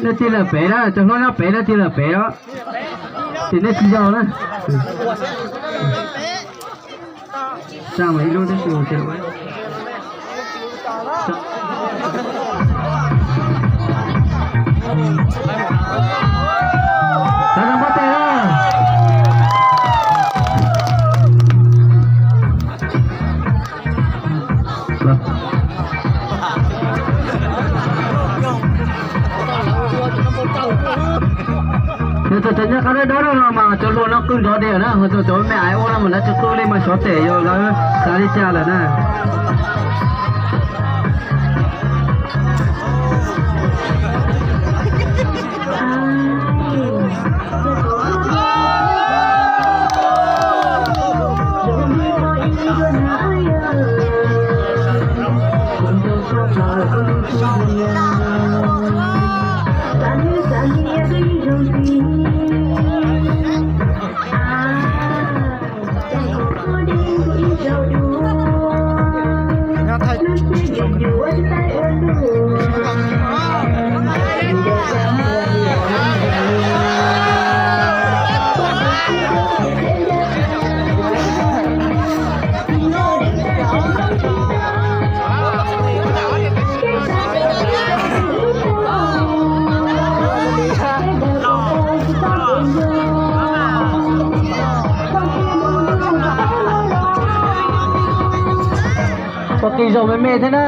Nej tig lawm pem na, cov hlob nyob pem na, tig lawm pem os. Ces nej tsis yog na. Tsa mas ib lub tab sis ces Tov zoo npaj tes na. Yog txawm cov nyob qab dawb dawb no mas cov hluas no qw nrov diam na, ho txog cov me aiv ua no mas lawv tsis qw li mas xyov tes yog lawv xav li cas lawm na. Ua kis zaum me me thiab na.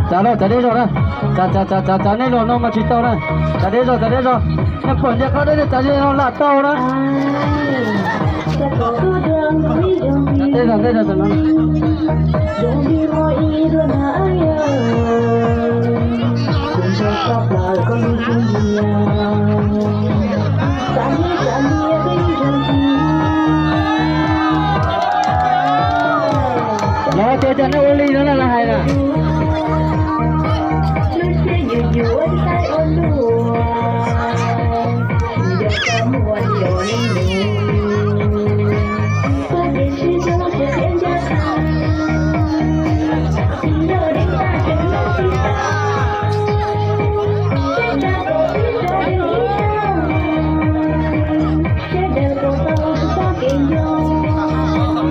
Tsav los tsav deb zog na, tsav tsav tsav tsav nej los no mas tsis tau na, tsav deb zog tsav deb zog, nej pom nce qab deb nej tsav ze no lam tau na. Ntej zog ntej zog no. Lawv tias cas nej ua li no na lawv hais na.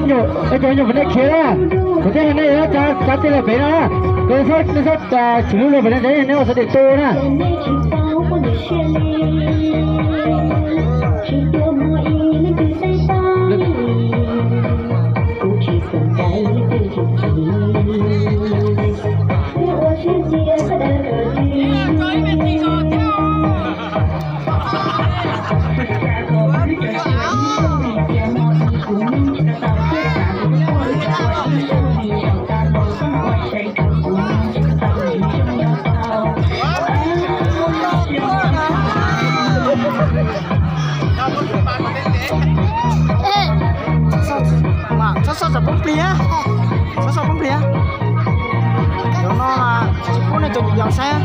Nyuam, es cov nyuam pem nej khiav na, kuv thiaj hais nej tsav tij laug pem no na, nej txhob tsis hlub luag pem no, neb ua xov tooj tu na. Txhob xauj tsom poob plig, txhob xauj poob plig. Cov no tsis pub nej cov yau saib.